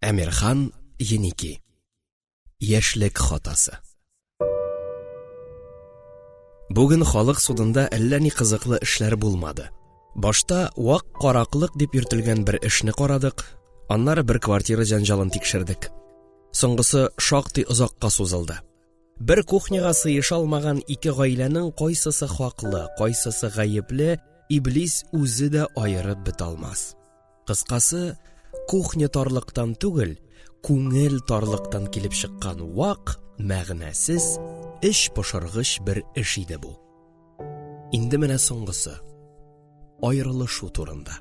Әмирхан Еники. Яшьлек хатасы. Бүген халык судында әллә ни кызыклы эшләр булмады. Башта вак караклык дип йөртелгән бер эшне карадык, аннары бер квартира җәнҗалын тикшердек. Соңгысы шактый озакка сузылды. Бер кухняга сыеша алмаган ике гаиләнең кайсысы хаклы, кайсысы гаепле, иблис үзе дә аерып бетә алмас. Кыскасы, кухня тарлыктан түгел, күңел тарлыктан килеп чыккан вак, мәгънәсез, эч пошыргыч бер эш иде бу. Инде менә соңгысы. Аерылышу турында.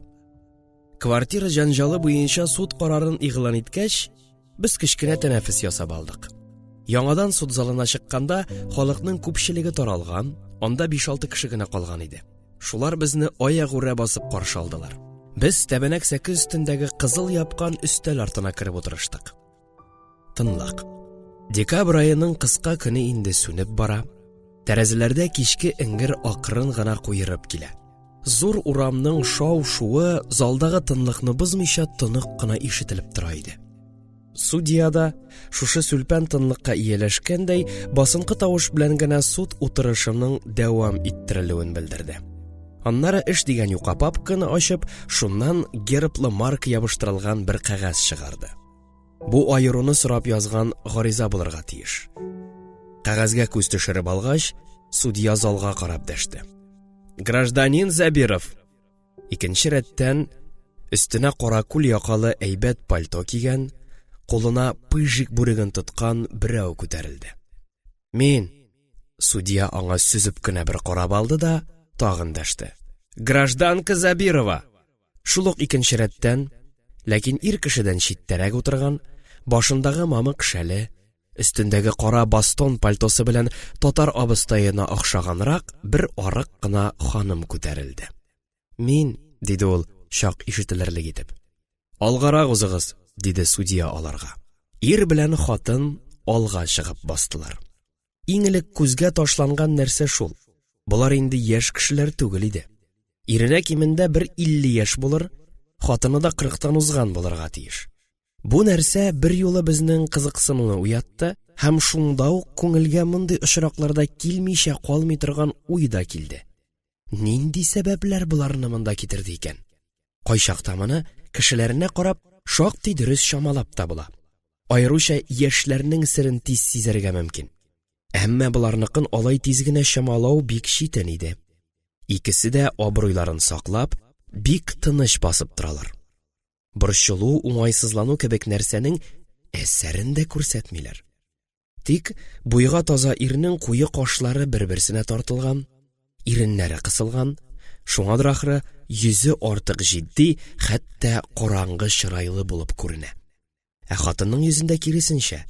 Квартира җәнҗалы буенча суд карарын игълан иткәч, без кечкенә тәнәфес ясап алдык. Яңадан суд залына чыкканда, халыкның күпчелеге таралган, анда 5-6 кеше генә калган иде. Шулар безне аягүрә басып каршы алдылар. Без тәбәнәк сәке өстендәге кызыл япкан өстәл артына кереп утырыштык. Тынлык. Декабрь аеның кыска көне инде сүнеп бара. Тәрәзәләрдә кичке эңгер акрын гына куерып килә. Зур урамның шау-шуы залдагы тынлыкны бозмыйча тонык кына ишетелеп тора иде. Судья да, шушы сүлпән тынлыкка ияләшкәндәй, басынкы тавыш белән генә суд утырышының дәвам иттерелүен белдерде. Аннары эш дигән юка папканы ачып, шуннан герблы марка ябыштырылган бер кәгазь чыгарды. Бу аеруны сорап язган гариза булырга тиеш. Кәгазьгә күз төшереп алгач, судья залга карап дәште. Гражданин Зәбиров, Икенче рәттән өстенә каракүл якалы әйбәт пальто кигән, кулына пыжик бүреген тоткан берәү күтәрелде. Мин, судья аңа сөзеп кенә бер карап алды да, тагын дәште. Гражданка Забирова! Шул ук икенче рәттән, ләкин ир кешедән читтәрәк утырган, башындагы мамык шәле, Өстендәге кара бастон пальтосы белән татар абыстаена охшаганрак бер арык кына ханым күтәрелде. Мин, диде ул, чак ишетелерлек итеп. Алгарак узыгыз, диде судья аларга. Ир белән хатын алга чыгып бастылар. Иң элек күзгә ташланган нәрсә шул. Болар инде яшь кешеләр түгел иде. Иренә кимендә бер 50 яшь булыр, хатыны да 40-тан узган булырга тиеш. Бу нәрсә берьюлы безнең кызыксынуны уятты һәм шунда ук күңелгә мондый очракларда килмичә калмый торган уй да килде. Нинди сәбәпләр боларны монда китерде икән? Кайчакта моны кешеләренә карап шактый дөрес чамалап та була. Аеруча яшьләрнең серен тиз сизәргә мөмкин. Әмма боларныкын алай тиз генә чамалау бик читен иде. Икесе дә абруйларын саклап, бик тыныч басып торалар. Борчылу, уңайсызлану кебек нәрсәнең әсәрен дә күрсәтмиләр. Тик буйга таза ирнең куе кашлары бер-берсенә тартылган, иреннәре кысылган, шуңадыр ахры йөзе артык җитди, хәтта караңгы чырайлы булып күренә. Ә хатынның йөзендә киресенчә,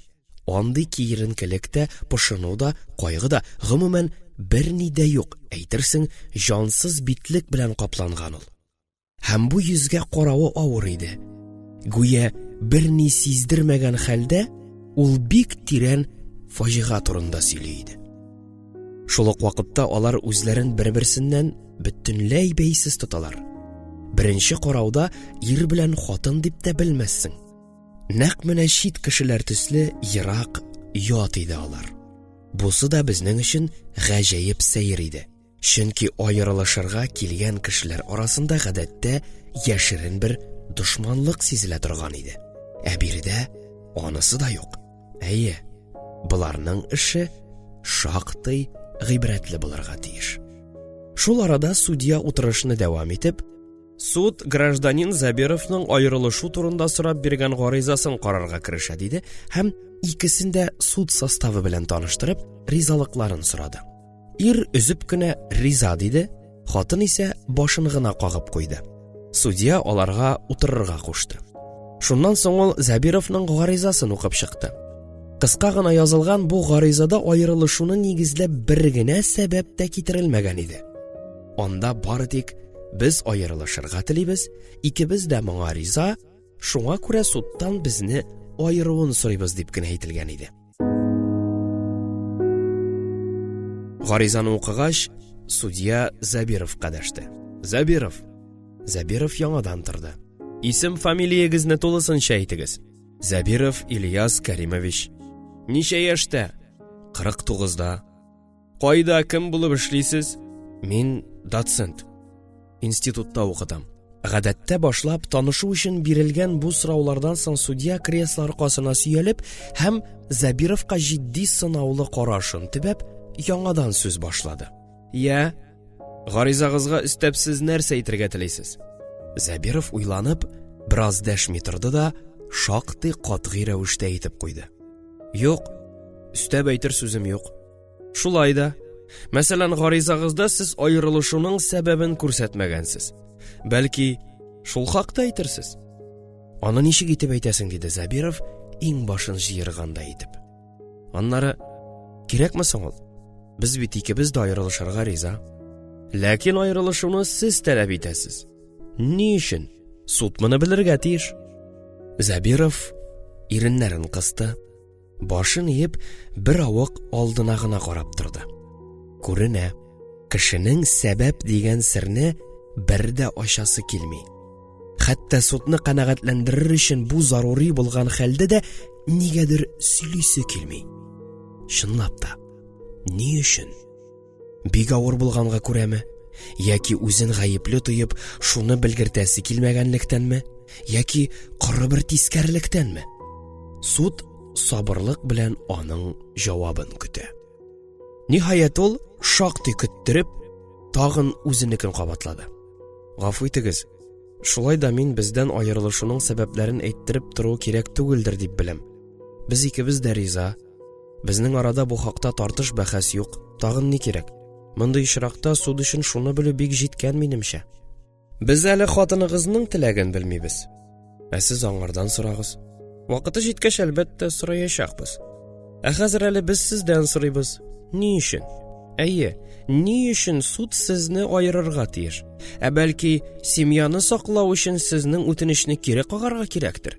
андый киеренкелек тә, пошыну да, кайгы да, гомумән, берни дә юк, әйтерсең, җансыз битлек белән капланган ул. Һәм бу йөзгә каравы авыр иде. Гүя берни сиздермәгән хәлдә ул бик тирән фаҗига турында сөйли иде. Шул ук вакытта алар үзләрен бер-берсеннән бөтенләй бәйсез тоталар. Беренче карауда ир белән хатын дип тә белмәссең. Нәкъ менә чит кешеләр төсле ерак, ят иде алар. Бусы да безнең өчен гаҗәеп сәер иде. Чөнки аерылышырга килгән кешеләр арасында гадәттә яшерен бер дошманлык сизелә торган иде. Ә биредә анысы да юк. Әйе, боларның эше шактый гыйбрәтле булырга тиеш. Шул арада судья утырышны дәвам итеп, Суд гражданин Забировның аерылышу турында сорап биргән гаризасын карарга керешә, диде һәм икесен дә суд составы белән таныштырып, ризалыкларын сорады. Ир өзеп кенә риза диде, хатын исә башын гына кагып куйды. Судья аларга утырырга кушты. Шуннан соң ул Зәбировның гаризасын укып чыкты. Кыска гына язылган бу гаризада аерылышуны нигезләп бер генә сәбәп тә китерелмәгән иде. Анда бары тик без аерылышырга телибез, икебез дә моңа риза, шуңа күрә судтан безне аеруын сорыйбыз дип кенә әйтелгән иде. Гаризаны укыгач, судья Забировка дәште. Забиров. Забиров яңадан торды. Исем, фамилиягезне тулысынча әйтегез. Зәбиров Ильяс Кәримович. Ничә яшьтә? 49-да. Кайда, кем булып эшлисез? Мин доцент. Институтта укытам. Гадәттә башлап танышу өчен бирелгән бу сораулардан соң судья кресло аркасына сөялеп һәм Зәбировка җитди сынаулы карашын төбәп, яңадан сүз башлады. Я, гаризагызга өстәп сез нәрсә әйтергә телисез? Зәбиров уйланып, бераз дәшми торды да, шактый катгый рәвештә әйтеп куйды. Юк, өстәп әйтер сүзем юк. Шулай да, мәсәлән, гаризагызда сез аерылышуның сәбәбен күрсәтмәгәнсез. Бәлки, шул хакта әйтерсез? Аны ничек итеп әйтәсең, диде Зәбиров, иңбашын җыергандай итеп. Аннары, кирәкме соң ул? Без бит икебез дә аерылышырга риза. Ләкин аерылышуны сез таләп итәсез. Ни өчен? Суд моны белергә тиеш. Зәбиров иреннәрен кысты. Башын иеп, бер авык алдына гына карап торды. Күренә, кешенең сәбәп дигән серне бер дә ачасы килми. Хәтта судны канәгатьләндерер өчен бу зарури булган хәлдә дә нигәдер сөйлисе килми. Чынлап та, ни өчен? Бик авыр булганга күрәме? Яки үзен гаепле тоеп, шуны белгертәсе килмәгәнлектәнме? Яки коры бер тискәрелектәнме? Суд сабырлык белән аның җавабын көтә. Ниһаять ул, шактый көттереп, тагын үзенекен кабатлады. Гафу итегез, шулай да мин бездән аерылышуның сәбәпләрен әйттереп тору кирәк түгелдер дип беләм. Без икебез дә риза. Безнең арада бу хакта тартыш-бәхәс юк. Тагын ни кирәк? Мондый очракта суд өчен шуны белү бик җиткән, минемчә. Без әле хатыныгызның теләген белмибез. Ә сез аңардан сорагыз. Вакыты җиткәч, әлбәттә, сораячакбыз. Ә хәзер әле без сездән сорыйбыз. Ни өчен? Әйе, ни өчен суд сезне аерырга тиеш? Ә бәлки, семьяны саклау өчен сезнең үтенечне кире кагарга кирәктер?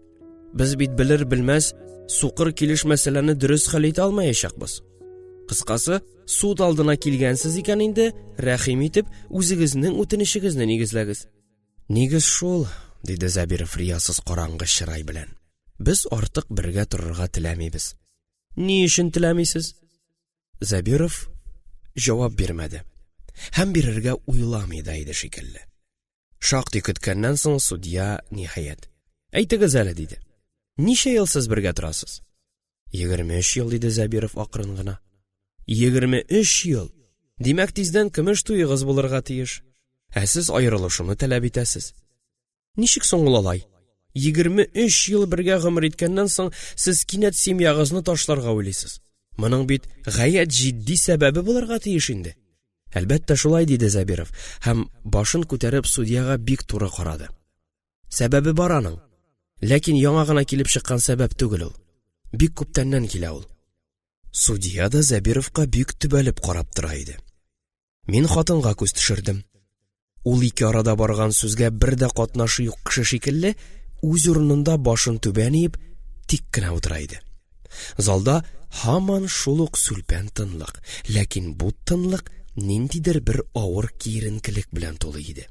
Без бит белер-белмәс сукыр килеш мәсьәләне дөрес хәл итә алмаячакбыз. Кыскасы, суд алдына килгәнсез икән инде, рәхим итеп, үзегезнең үтенечегезне нигезләгез. Нигез шул, диде Зәбиров риясыз караңгы чырай белән. Без артык бергә торырга теләмибез. Ни өчен теләмисез? Зәбиров җавап бирмәде. Һәм бирергә уйламый да иде шикелле. Шактый көткәннән соң судья, ниһаять. Әйтегез әле, диде. Ничә ел сез бергә торасыз? 23 ел, диде Зәбиров акрын гына. 23 ел! Димәк, тиздән көмеш туегыз булырга тиеш. Ә сез аерылышуны таләп итәсез. Ничек соң ул алай? 23 ел бергә гомер иткәннән соң сез кинәт семьягызны ташларга уйлыйсыз. Моның бит гаять җитди сәбәбе булырга тиеш инде. Әлбәттә, шулай, диде Зәбиров һәм башын күтәреп судьяга бик туры карады. Сәбәбе бар аның. Ләкин яңа гына килеп чыккан сәбәп түгел ул. Бик күптәннән килә ул. Судья да Зәбировка бик төбәлеп карап тора иде. Мин хатынга күз төшердем. Ул ике арада барган сүзгә бер дә катнашы юк кеше шикелле, үз урынында башын түбән иеп, тик кенә утыра иде. Залда һаман шул ук сүлпән тынлык, ләкин бу тынлык ниндидер бер авыр киеренкелек белән тулы иде.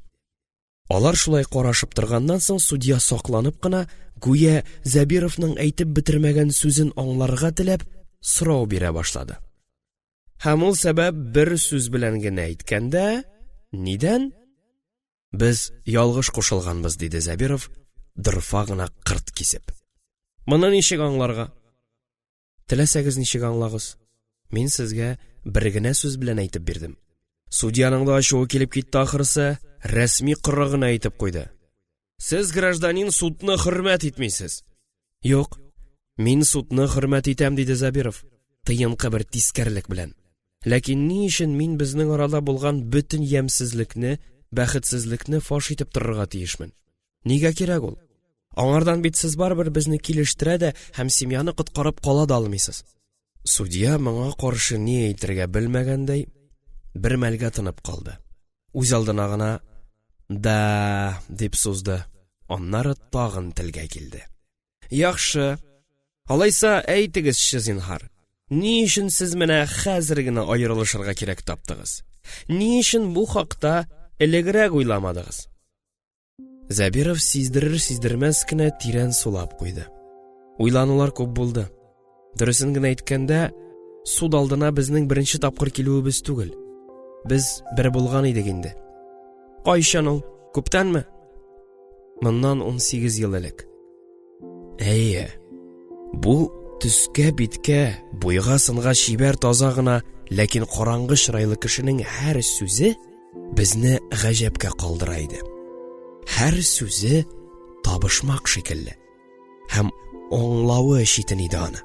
Алар шулай карашып торганнан соң судья сакланып кына, гүя Зәбировның әйтеп бетермәгән сүзен аңларга теләп, сорау бирә башлады. Һәм ул сәбәп бер сүз белән генә әйткәндә, нидән? Без ялгыш кушылганбыз, диде Зәбиров, дорфа гына кырт кисеп. Моны ничек аңларга? Теләсәгез ничек аңлагыз. Мин сезгә бер генә сүз белән әйтеп бирдем. Судьяның да ачуы килеп китте ахрысы, рәсми коры гына әйтеп куйды. Сез, гражданин, судны хөрмәт итмисез. Юк, мин судны хөрмәт итәм, диде Забиров, тыенкы бер тискәрлек белән. Ләкин ни өчен мин безнең арада булган бөтен ямьсезлекне, бәхетсезлекне фаш итеп торырга тиешмен? Нигә кирәк ул? Аңардан бит сез барыбер безне килештерә дә һәм семьяны коткарып кала да алмыйсыз. Судья моңа каршы ни әйтергә белмәгәндәй, бер мәлгә тынып калды. Үз алдына гына «Да» дип сузды, аннары тагын телгә килде. «Яхшы. Алайса, әйтегезче, зинһар, ни өчен сез менә хәзер генә аерылышырга кирәк таптыгыз? Ни өчен бу хакта элегрәк уйламадыгыз?» Зәбиров сиздерер-сиздермәс кенә тирән сулап куйды. Уйланулар күп булды. Дөресен генә әйткәндә, суд алдына безнең беренче тапкыр килүебез түгел. Без бер булган идек инде. Кайчан ул? Күптәнме? Моннан 18 ел элек. Әйе. Бу төскә биткә, буйга сынга чибәр таза гына, ләкин караңгы чырайлы кешенең һәр сүзе безне гаҗәпкә калдыра иде. Һәр сүзе табышмак шикелле. Һәм аңлавы читен иде аны.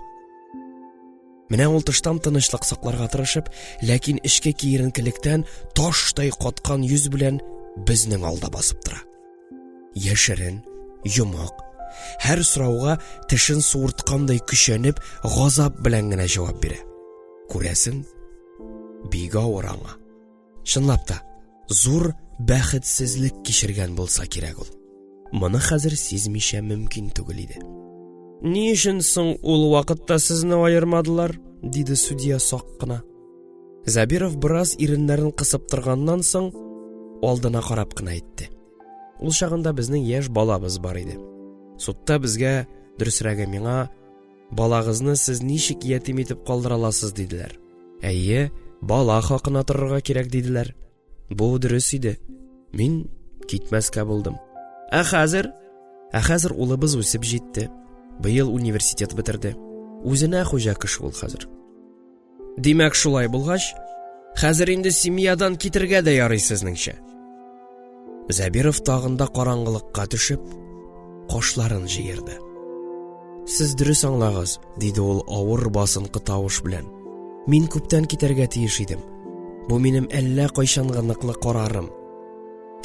Менә ул тыштан тынычлык сакларга тырышып, ләкин эчке киеренкелектән таштай каткан йөз белән безнең алда басып тора. Яшерен, йомык, һәр сорауга тешен суырткандай көчәнеп, газап белән генә җавап бирә. Күрәсең, бик авыр аңа. Чынлап та, зур бәхетсезлек кичергән булса кирәк ул. Моны хәзер сизмичә мөмкин түгел иде. Ни өчен соң ул вакытта сезне аермадылар? диде судья сак кына. Зәбиров бераз иреннәрен кысып торганнан соң, алдына карап кына әйтте. Ул чагында безнең яшь балабыз бар иде. Судта безгә, дөресрәге миңа, балагызны сез ничек ятим итеп калдыра аласыз диделәр. Әйе, бала хакына торырга кирәк диделәр. Бу дөрес иде. Мин китмәскә булдым. Ә хәзер? Ә хәзер улыбыз үсеп җитте. Быел университет бетерде. Үзенә хуҗа кеше ул хәзер. Димәк, шулай булгач, хәзер инде семьядан китергә дә ярый сезнеңчә. Зәбиров тагын да караңгылыкка төшеп, кашларын җыерды. Сез дөрес аңлагыз, диде ул авыр басынкы тавыш белән. Мин күптән китәргә тиеш идем. Бу минем әллә кайчангы ныклы карарым.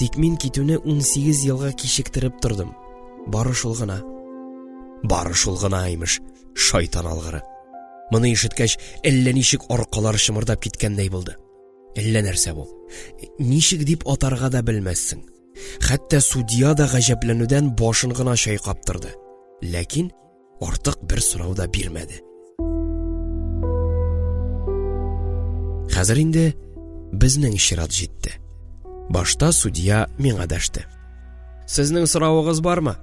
Тик мин китүне 18 елга кичектереп тордым. Бары шул гына. Бары шул гына, имеш, шайтан алгыры. Моны ишеткәч, әллә ничек аркалар чымырдап киткәндәй булды. Әллә нәрсә бу. Ничек дип атарга да белмәссең. Хәтта судья да гаҗәпләнүдән башын гына чайкап торды. Ләкин артык бер сорау да бирмәде. Хәзер инде безнең чират җитте. Башта судья миңа дәште. Сезнең соравыгыз бармы?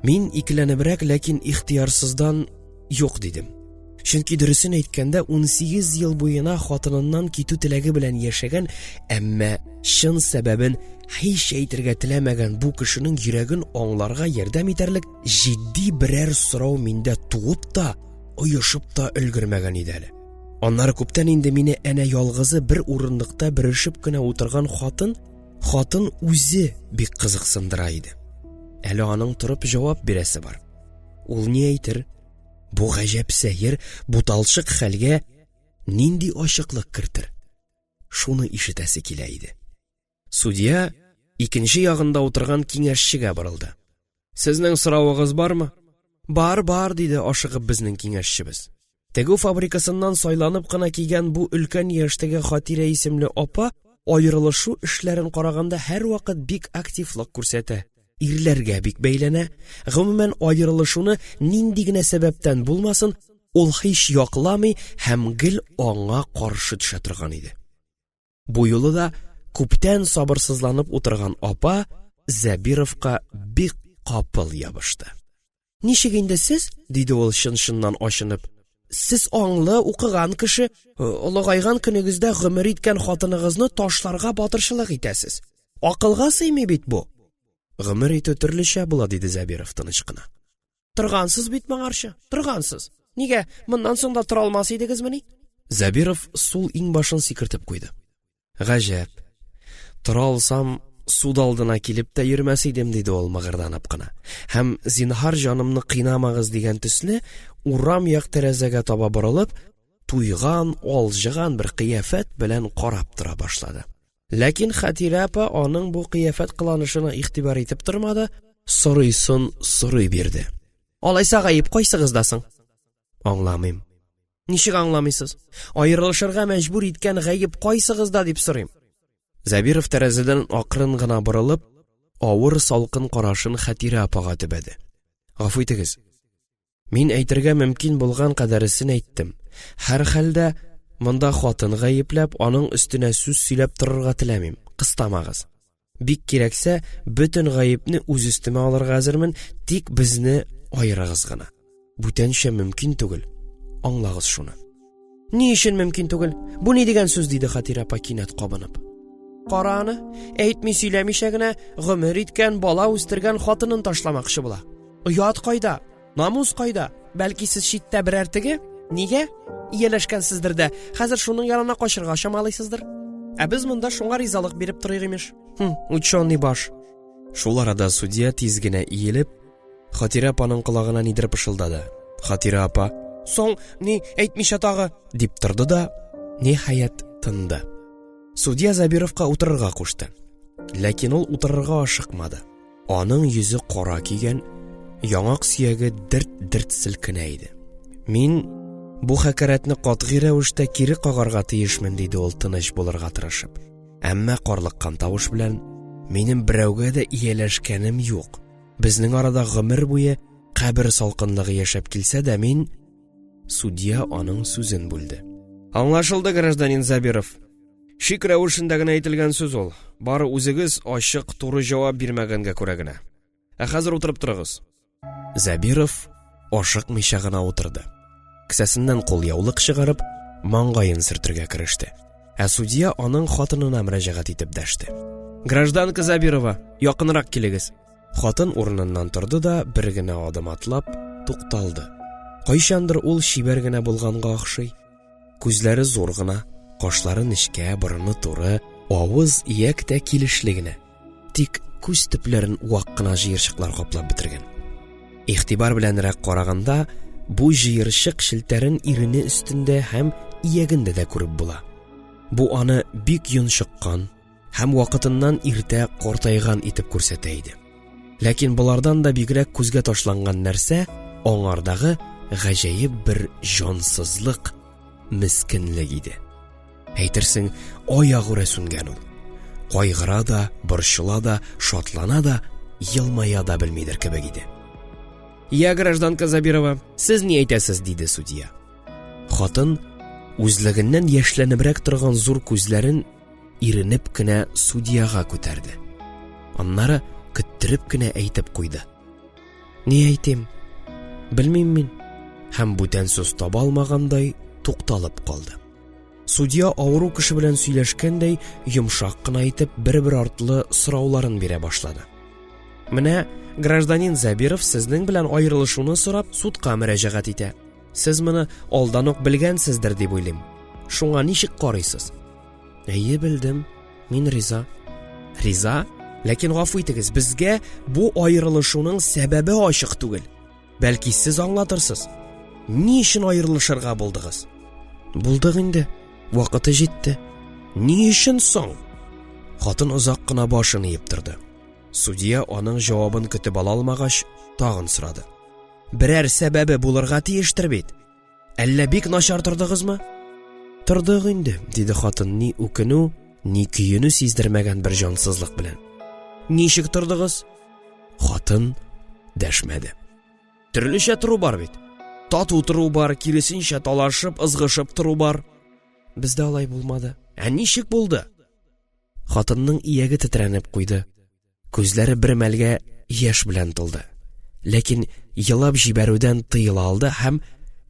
Мин икеләнебрәк, ләкин ихтыярсыздан юк дидем. Чөнки дөресен әйткәндә, 18 ел буена хатыныннан китү теләге белән яшәгән, әмма чын сәбәбен һич әйтергә теләмәгән бу кешенең йөрәген аңларга ярдәм итәрлек җитди берәр сорау миндә туып та, оешып та өлгермәгән иде әле. Аннары күптән инде мине әнә ялгызы бер урындыкта берешеп кенә утырган хатын, хатын үзе бик кызыксындыра иде. Әле аның торып җавап бирәсе бар. Ул ни әйтер? Бу гаҗәп сәер, буталчык хәлгә нинди ачыклык кертер? Шуны ишетәсе килә иде. Судья икенче ягында утырган киңәшчегә борылды. Сезнең соравыгыз бармы? Бар, бар, диде ашыгып безнең киңәшчебез. Тегү фабрикасыннан сайланып кына кигән бу өлкән яшьтәге Хатирә исемле апа аерылышу эшләрен караганда һәрвакыт бик активлык күрсәтә, ирләргә бик бәйләнә, гомумән аерылышуны нинди генә сәбәптән булмасын, ул һич якламый һәм гел аңа каршы төшә торган иде. Бу юлы да күптән сабырсызланып утырган апа Зәбировка бик капыл ябышты. Ничек инде сез? диде ул чын-чыннан ачынып. Сез аңлы, укыган кеше, олыгайган көнегездә гомер иткән хатыныгызны ташларга батырчылык итәсез. Акылга сыймый бит бу. Гомер итү төрлечә була, диде Зәбиров тыныч кына. Торгансыз бит моңарчы, торгансыз. Нигә, моннан соң да тора алмас идегезмени? Зәбиров сул иңбашын сикертеп куйды. Гаҗәп. Тора алсам, суд алдына килеп тә йөрмәс идем, диде ул мыгырданып кына. Һәм зинһар җанымны кыйнамагыз дигән төсле, урам як тәрәзәгә таба борылып, туйган, алҗыган бер кыяфәт белән карап тора башлады. Ләкин Хәтирә апа аның бу кыяфәт кыланышына игътибар итеп тормады, сорыйсын сорый бирде. Алайса гаеп кайсыгызда соң? Аңламыйм. Ничек аңламыйсыз? Аерылышырга мәҗбүр иткән гаеп кайсыгызда дип сорыйм. Зәбиров тәрәзәдән акрын гына борылып, авыр салкын карашын Хәтирә апага төбәде. Гафу итегез. Мин әйтергә мөмкин булган кадәресен әйттем. Һәрхәлдә, монда хатын гаепләп, аның өстенә сүз сөйләп торырга теләмим. Кыстамагыз. Бик кирәксә, бөтен гаепне үз өстемә алырга әзермен, тик безне аерыгыз гына. Бүтәнчә мөмкин түгел. Аңлагыз шуны. Ни өчен мөмкин түгел? Бу ни дигән сүз, диде Хатирә апа кинәт кабынып. Кара аны, әйтми сөйләмичә генә гомер иткән, бала үстергән хатынын ташламакчы була. Оят кайда? Намус кайда? Бәлки сез читтә берәр теге? Нигә? Ияләшкәнсездер дә, хәзер шуның янына качырга чамалыйсыздыр. Ә без монда шуңа ризалык биреп торыйк имеш. Хм, ученый баш. Шул арада судья тиз генә иелеп, Хатирә апаның колагына нидер пышылдады. Хатирә апа, "Соң, ни әйтмичә тагы?" дип торды да, ниһаять, тынды. Судья Забировка утырырга кушты. Ләкин ул утырырга ашыкмады. Аның йөзе кара кигән, яңак сөяге дерт-дерт селкенә иде. Мин бу хәкарәтне катгый рәвештә кире кагарга тиешмен, диде ул тыныч булырга тырышып. Әмма карлыккан тавыш белән, минем берәүгә дә ияләшкәнем юк. Безнең арада гомер буе кабер салкынлыгы яшәп килсә дә, мин Судья аның сүзен бүлде. Аңлашылды, гражданин Забиров. Шик рәвешендә генә әйтелгән сүз ул. Бары үзегез ачык, туры җавап бирмәгәнгә күрә генә. Ә хәзер утырып торыгыз. Зәбиров ашыкмыйча гына утырды. Кесәсеннән кулъяулык чыгарып, маңгаен сөртергә кереште. Ә судья аның хатынына мөрәҗәгать итеп дәште. Гражданка Забирова, якынрак килегез. Хатын урыныннан торды да бер генә адым атлап тукталды. Кайчандыр ул чибәр генә булганга охшый. Күзләре зур гына, кашлары нечкә, борыны туры, авыз, ияк тә килешле генә. Тик күз төпләрен вак кына җыерчыклар каплап бетергән. Игътибар беләнрәк караганда, бу җыерчык челтәрен ирене өстендә һәм иягендә дә күреп була. Бу аны бик йончыккан һәм вакытыннан иртә картайган итеп күрсәтә иде. Ләкин болардан да бигрәк күзгә ташланган нәрсә аңардагы гаҗәеп бер җансызлык, мескенлек иде. Әйтерсең, аягүрә сүнгән ул. Кайгыра да, борчыла да, шатлана да, елмая да белмидер кебек иде. Я, гражданка Забирова, сез ни әйтәсез, диде судья. Хатын үзлегеннән яшьләнебрәк торган зур күзләрен иренеп кенә судьяга күтәрде. Аннары көттереп кенә әйтеп куйды. Ни әйтим? Белмим мин. Һәм бүтән сүз таба алмагандай тукталып калды. Судья авыру кеше белән сөйләшкәндәй йомшак кына итеп бер-бер артлы сорауларын бирә башлады. Менә гражданин Зәбиров сезнең белән аерылышуны сорап судка мөрәҗәгать итә. Сез моны алдан ук белгәнсездер дип уйлыйм. Шуңа ничек карыйсыз? Әйе, белдем. Мин риза. Риза? Ләкин гафу итегез, безгә бу аерылышуның сәбәбе ачык түгел. Бәлки сез аңлатырсыз. Ни өчен аерылышырга булдыгыз? Булдык инде. Вакыты җитте. Ни өчен соң? Хатын озак кына башын иеп торды. Судья аның җавабын көтеп ала алмагач, тагын сорады. Берәр сәбәбе булырга тиештер бит. Әллә бик начар тордыгызмы? Тордык инде, диде хатын ни үкенү, ни көенү сиздермәгән бер җансызлык белән. Ничек тордыгыз? Хатын дәшмәде. Төрлечә тору бар бит. Тату тору бар, киресенчә талашып, ызгышып тору бар. Бездә алай булмады. Ә ничек булды? Хатынның ияге тетрәнеп куйды. Күзләре бер мәлгә яшь белән тулды. Ләкин елап җибәрүдән тыела алды һәм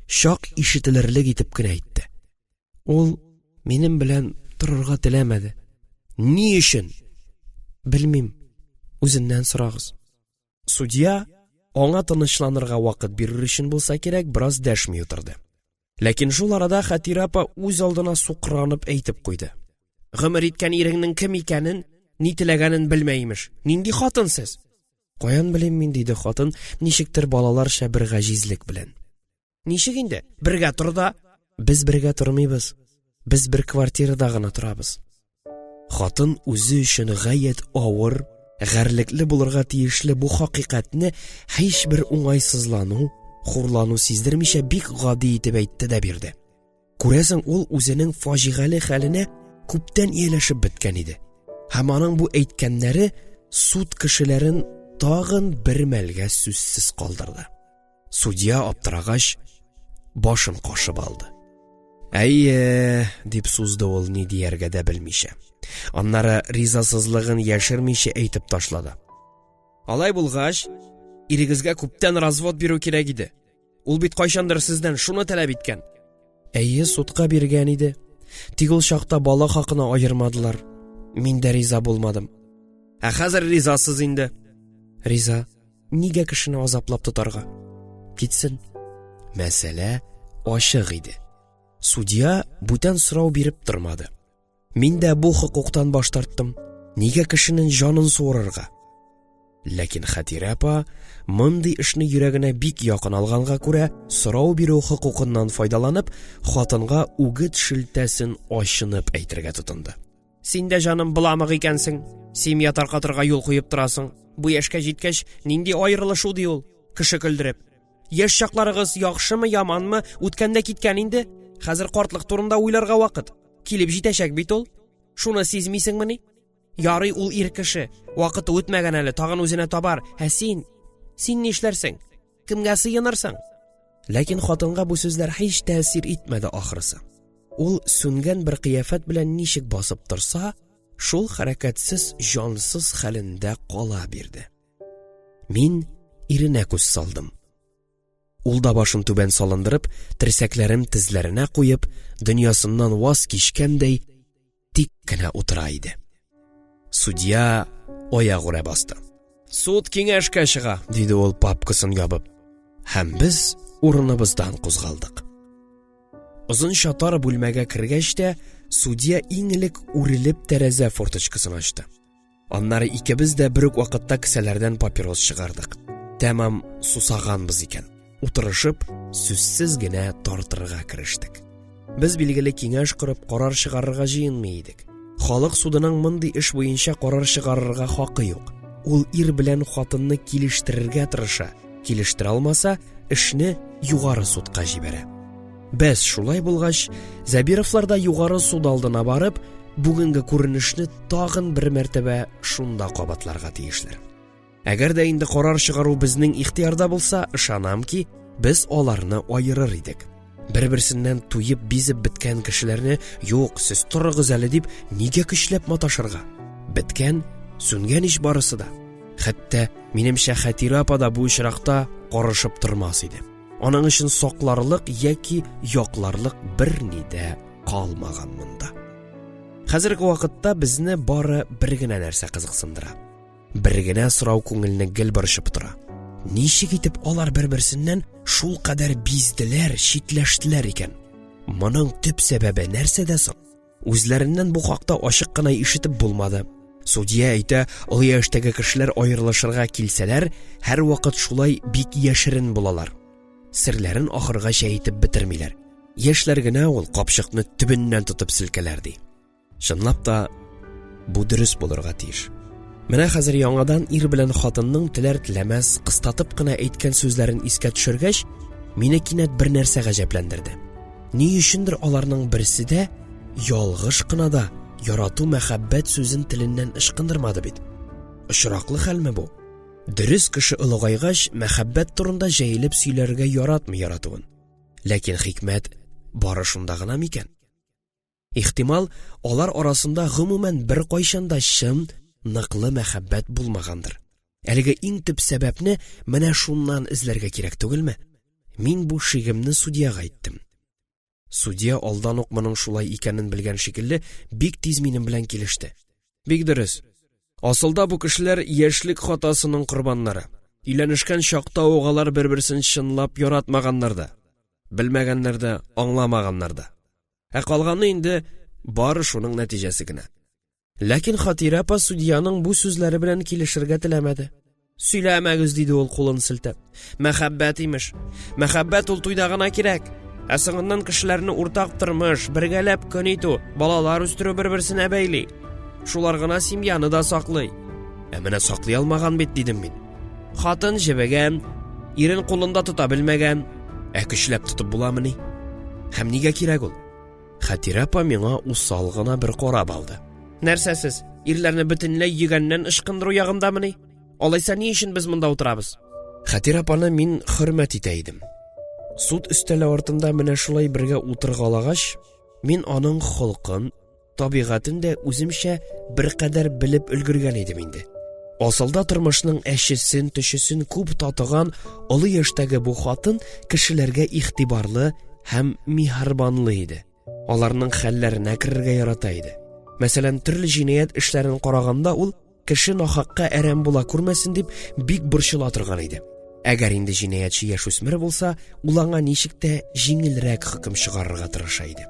чак ишетелерлек итеп кенә әйтте. Ул минем белән торырга теләмәде. Ни өчен? Белмим. Үзеннән сорагыз. Судья аңа тынычланырга вакыт бирер өчен булса кирәк, бераз дәшми утырды. Ләкин шул арада Хәтирә апа үз алдына сукранып әйтеп куйды. Гомер иткән иреңнең кем икәнен, ни теләгәнен белмә имеш. Нинди хатын сез? Каян белим мин, диде хатын, ничектер балаларча бер гаҗизлек белән. Ничек инде? Бергә тор да. Без бергә тормыйбыз. Без бер квартирада гына торабыз. Хатын үзе өчен гаять авыр, гарьлекле булырга тиешле бу хакыйкатьне һичбер уңайсызлану, хурлану сиздермичә бик гади итеп әйтте дә бирде. Күрәсең, ул үзенең фаҗигале хәленә күптән ияләшеп беткән иде. Һәм аның бу әйткәннәре суд кешеләрен тагын бер мәлгә сүзсез калдырды. Судья аптырагач, башын кашып алды. Әйе, дип сузды ул ни дияргә дә белмичә. Аннары ризасызлыгын яшермичә әйтеп ташлады. Алай булгач, ирегезгә күптән развод бирү кирәк иде. Ул бит кайчандыр сездән шуны таләп иткән. Әйе, судка биргән иде. Тик ул чакта бала хакына аермадылар. Мин дә риза булмадым. Ә хәзер ризасыз инде. Риза. Нигә кешене азаплап тотарга? Китсен. Мәсьәлә ачык иде. Судья бүтән сорау биреп тормады. Мин дә бу хокуктан баш тарттым. Нигә кешенең җанын суырырга? Ләкин Хәтирә апа мондый эшне йөрәгенә бик якын алганга күрә, сорау бирү хокукыннан файдаланып, хатынга үгет шелтәсен ачынып әйтергә тотынды. Син дә, җаным, боламык икәнсең. Семья таркатырга юл куеп торасың. Бу яшькә җиткәч, нинди аерылышу ди ул? Кеше көлдереп. Яшь чакларыгыз яхшымы, яманмы, үткән дә киткән инде. Хәзер картлык турында уйларга вакыт. Килеп җитәчәк бит ул. Шуны сизмисеңмени? Ярый ул ир кеше. Вакыты үтмәгән әле, тагын үзенә табар. Ә син? Син нишләрсең? Кемгә сыенырсың? Ләкин хатынга бу сүзләр һич тәэсир итмәде ахрысы. Ул сүнгән бер кыяфәт белән ничек басып торса, шул хәрәкәтсез, җансыз хәлендә кала бирде. Мин иренә күз салдым. Ул да башын түбән салындырып, терсәкләрен тезләренә куеп, дөньясыннан ваз кичкәндәй, тик кенә утыра иде. Судья аягүрә басты. Суд киңәшкә чыга, диде ул папкасын ябып. Һәм без урыныбыздан кузгалдык. Озынча тар бүлмәгә кергәч тә, судья иң элек үрелеп тәрәзә форточкасын ачты. Аннары икебез дә бер үк вакытта кесәләрдән папирос чыгардык. Тәмам сусаганбыз икән. Утырышып, сүзсез генә тартырга керештек. Без билгеле киңәш корып карар чыгарырга җыенмый идек. Халык судының мондый эш буенча карар чыгарырга хакы юк. Ул ир белән хатынны килештерергә тырыша. Килештерә алмаса, эшне югары судка җибәрә. Бәс, шулай булгач, Зәбировлар да югары суд алдына барып, бүгенге күренешне тагын бер мәртәбә шунда кабатларга тиешләр. Әгәр дә инде карар чыгару безнең ихтыярда булса, ышанам ки, без аларны аерыр идек. Бер-берсеннән туеп бизеп беткән кешеләрне, юк, сез торыгыз әле дип, нигә көчләп маташырга? Беткән, сүнгән ич барысы да. Хәтта, минемчә, Хәтирә апа да бу очракта карышып тормас иде. Аның өчен сакларлык яки якларлык берни дә калмаган монда. Хәзерге вакытта безне бары бер генә нәрсә кызыксындыра. Бер генә сорау күңелне гел борчып тора. Ничек итеп алар бер-берсеннән шул кадәр бизделәр, читләштеләр икән? Моның төп сәбәбе нәрсәдә соң? Үзләреннән бу хакта ачык кына ишетеп булмады. Судья әйтә, олы яшьтәге кешеләр аерылышырга килсәләр, һәрвакыт шулай бик яшерен булалар. Серләрен ахыргача әйтеп бетермиләр. Яшьләр генә ул капчыкны төбеннән тотып селкәләр ди. Чынлап та бу дөрес булырга тиеш. Менә хәзер яңадан ир белән хатынның теләр-теләмәс кыстатып кына әйткән сүзләрен искә төшергәч, мине кинәт бер нәрсә гаҗәпләндерде. Ни өчендер аларның берсе дә ялгыш кына да ярату мәхәббәт сүзен теленнән ычкындырмады бит. Очраклы хәлме бу? Дөрес кеше олыгайгач, мәхәббәт турында җәелеп сөйләргә яратмый яратуын. Ләкин хикмәт бары шунда гына микән? Ихтимал, алар арасында гомумән беркайчан да чын, ныклы мәхәббәт булмагандыр. Әлеге иң төп сәбәпне менә шуннан эзләргә кирәк түгелме? Мин бу шигемне судьяга әйттем. Судья алдан ук моның шулай икәнен белгән шикелле, бик тиз минем белән килеште. Бик дөрес. Асылда бу кешеләр яшьлек хатасының корбаннары. Өйләнешкән чакта ук алар бер-берсен чынлап яратмаганнар да, белмәгәннәр дә, аңламаганнар да. Ә калганы инде бары шуның нәтиҗәсе генә. Ләкин Хатирә апа судьяның бу сүзләре белән килешергә теләмәде. Сөйләмәгез, диде ул кулын селтәп. Мәхәббәт имеш. Мәхәббәт ул туйда гына кирәк. Ә соңыннан кешеләрне уртак тормыш, бергәләп көн итү, балалар үстерү бер-берсенә бәйли. Шулар гына семьяны да саклый. Ә менә саклый алмаган бит, дидем мин. Хатын җебегән, ирен кулында тота белмәгән. Ә көчләп тотып буламыни? Һәм нигә кирәк ул? Хәтирә апа миңа усал гына бер карап алды. Нәрсә сез, ирләрне бөтенләй йөгәннән ычкындыру ягындамыни? Алайса ни өчен без монда утырабыз? Хәтирә апаны мин хөрмәт итә идем. Суд өстәле артында менә шулай бергә утыргалагач, мин аның холкын, табигатен дә үземчә беркадәр белеп өлгергән идем инде. Асылда тормышның әчесен, төчесен күп татыган олы яшьтәге бу хатын кешеләргә игътибарлы һәм миһербанлы иде. Аларның хәлләренә керергә ярата иде. Мәсәлән, төрле җинаять эшләрен караганда ул кеше нахакка әрәм була күрмәсен дип бик борчыла торган иде. Әгәр инде җинаятьче яшүсмер булса, ул аңа ничек тә җиңелрәк хөкем чыгарырга тырыша иде.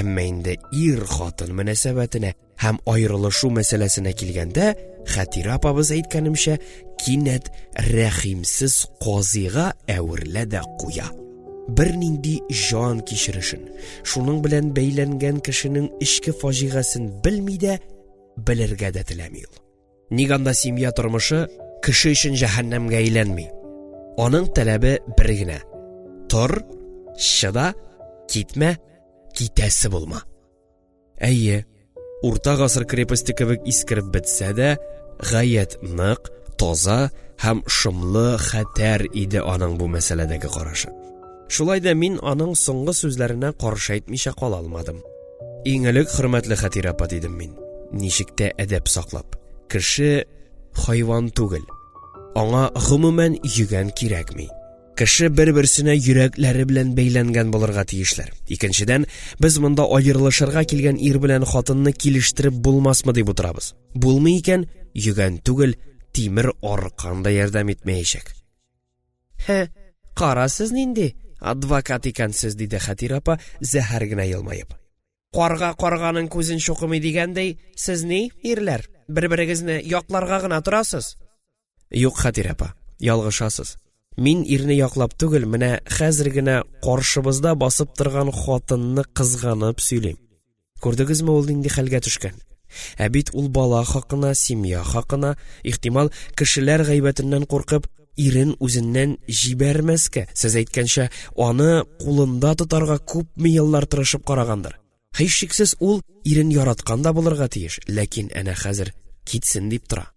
Әмма инде ир-хатын мөнәсәбәтенә Һәм аерылышу мәсьәләсенә килгәндә, Хәтирә апабыз әйткәнемчә, кинәт рәхимсез казыйга әверелә дә куя. Бернинди җан кичерешен, шуның белән бәйләнгән кешенең эчке фаҗигасен белми дә, белергә дә теләми ул. Ник анда семья тормышы кеше өчен җәһәннәмгә әйләнми? Аның таләбе бер генә: тор, чыда, китмә, китәсе булма. Әйе, урта гасыр крепосте кебек искереп бетсә дә, гаять нык, таза һәм шомлы хәтәр иде аның бу мәсьәләдәге карашы. Шулай да мин аның соңгы сүзләренә каршы әйтмичә кала алмадым. Иң элек, хөрмәтле Хәтирә апа, дидем мин, ничек тә әдәп саклап. Кеше хайван түгел. Аңа гомумән йөгән кирәкми. Кеше бер-берсенә йөрәкләре белән бәйләнгән булырга тиешләр. Икенчедән, без монда аерылышырга килгән ир белән хатынны килештереп булмасмы дип утырабыз. Булмый икән, йөгән түгел, тимер аркан да ярдәм итмәячәк. Хе, кара сез нинди адвокат икәнсез, диде Хәтирә апа, зәһәр генә елмаеп. Карга карганың күзен чукымый дигәндәй, сез ни, ирләр, бер-берегезне якларга гына торасыз. Юк, Хәтирә апа, ялгышасыз. Мин ирне яклап түгел, менә хәзер генә каршыбызда басып торган хатынны кызганып сөйлим. Күрдегезме ул нинди хәлгә төшкән? Ә бит ул бала хакына, семья хакына, ихтимал, кешеләр гайбәтеннән куркып, ирен үзеннән җибәрмәскә, сез әйткәнчә, аны кулында тотарга күпме еллар тырышып карагандыр. Һичшиксез ул ирен яраткан да булырга тиеш, ләкин әнә хәзер китсен дип тора.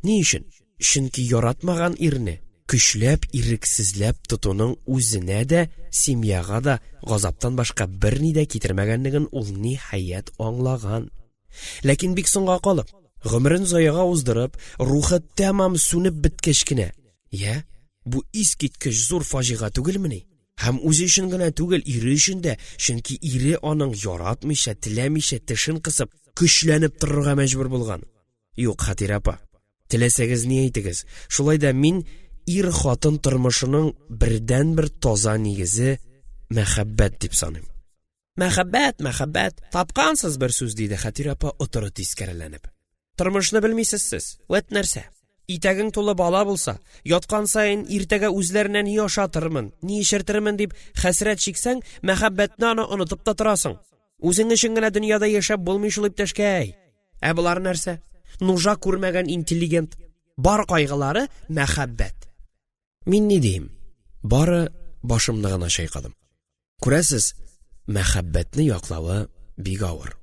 Ни өчен? Чөнки яратмаган ирне көчләп, ирексезләп тотуның үзенә дә, семьяга да газаптан башка берни дә китермәгәнлеген ул ниһаять аңлаган. Ләкин бик соңга калып, гомерен заяга уздырып, рухы тәмам сүнеп беткәч кенә. Йә, бу искиткеч зур фаҗига түгелмени? Һәм үзе өчен генә түгел, ире өчен дә, чөнки ире аның яратмыйча, теләмичә, тешен кысып, көчләнеп торырга мәҗбүр булган. Юк, Хәтирә апа, теләсәгез ни әйтегез, шулай да мин ир-хатын тормышының бердәнбер таза нигезе мәхәббәт дип саныйм. Мәхәббәт, мәхәббәт, тапкансыз бер сүз, диде Хәтирә апа отыры тискәреләнеп. Тормышны белмисез сез, вәт нәрсә. Итәгең тулы бала булса, яткан саен иртәгә үзләренә ни ашатырмын, ни эчертермен дип хәсрәт чиксәң, мәхәббәтне аны онытып та торасың. Үзең өчен генә дөньяда яшәп булмый шул, иптәшкәй. Ә болар нәрсә? Нужа күрмәгән интеллигент. Бар кайгылары мәхәббәт. Мин ни диим? Бары башымны гына чайкадым. Күрәсез, мәхәббәтне яклавы бик авыр.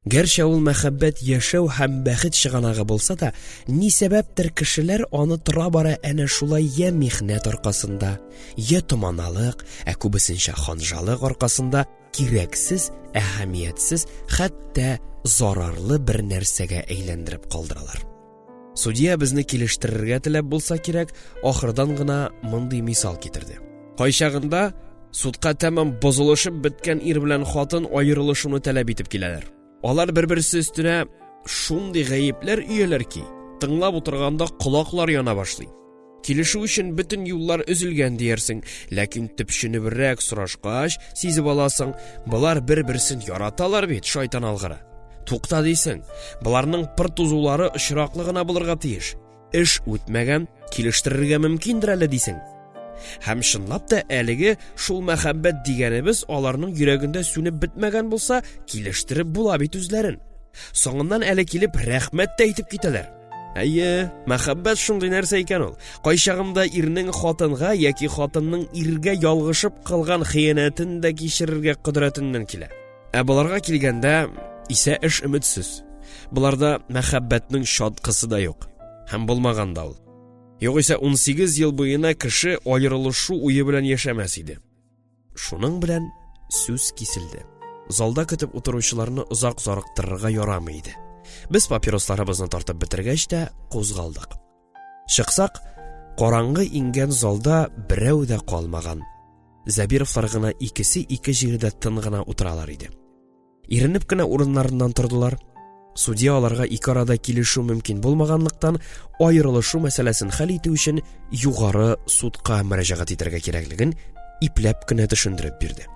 Гәрчә ул мәхәббәт яшәү һәм бәхет чыганагы булса да, ни сәбәптер кешеләр аны тора-бара әнә шулай я михнәт аркасында, я томаналык, ә күбесенчә ханжалык аркасында кирәксез, әһәмиятсез, хәтта зарарлы бер нәрсәгә әйләндереп калдыралар. Судья безне килештерергә теләп булса кирәк, ахырдан гына мондый мисал китерде. Кайчагында судка тәмам бозылышып беткән ир белән хатын аерылышуны таләп итеп киләләр. Алар бер-берсе өстенә шундый гаепләр өяләр ки, тыңлап утырганда колаклар яна башлый. Килешү өчен бөтен юллар өзелгән диярсең, ләкин төпченебрәк сорашкач, сизеп аласың, болар бер-берсен яраталар бит, шайтан алгыры. Тукта дисең, боларның пыр тузулары очраклы гына булырга тиеш. Эш үтмәгән, килештерергә мөмкиндер әле дисең. Һәм чынлап та әлеге шул мәхәббәт дигәнебез аларның йөрәгендә сүнеп бетмәгән булса, килештереп була бит үзләрен. Соңыннан әле килеп рәхмәт тә әйтеп китәләр. Әйе, мәхәббәт шундый нәрсә икән ул. Кайчагында ирнең хатынга яки хатынның иргә ялгышып кылган хыянәтен дә кичерергә кодрәтеннән килә. Ә боларга килгәндә исә эш өметсез. Боларда мәхәббәтнең чаткысы да юк. Һәм булмаган да ул. Югыйсә 18 ел буена кеше аерылышу уе белән яшәмәс иде. Шуның белән сүз киселде. Залда көтеп утыручыларны озак зарыктырырга ярамый иде. Без папиросларыбызны тартып бетергәч тә кузгалдык. Чыксак, караңгы иңгән залда берәү дә калмаган. Зәбировлар гына икесе ике җирдә тын гына утыралар иде. Иренеп кенә урыннарыннан тордылар. Судья аларга ике арада килешү мөмкин булмаганлыктан, аерылышу мәсьәләсен хәл итү өчен югары судка мөрәҗәгать итәргә кирәклеген ипләп кенә төшендереп бирде.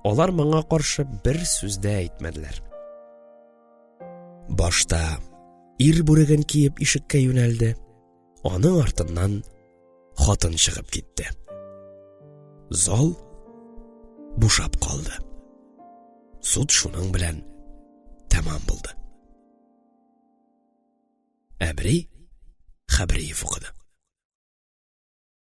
Алар моңа каршы бер сүз дә әйтмәделәр. Башта ир бүреген киеп ишеккә юнәлде. Аның артыннан хатын чыгып китте. Зал бушап калды. Суд шуның белән тәмам булды. Әбри Хәбриев укыды.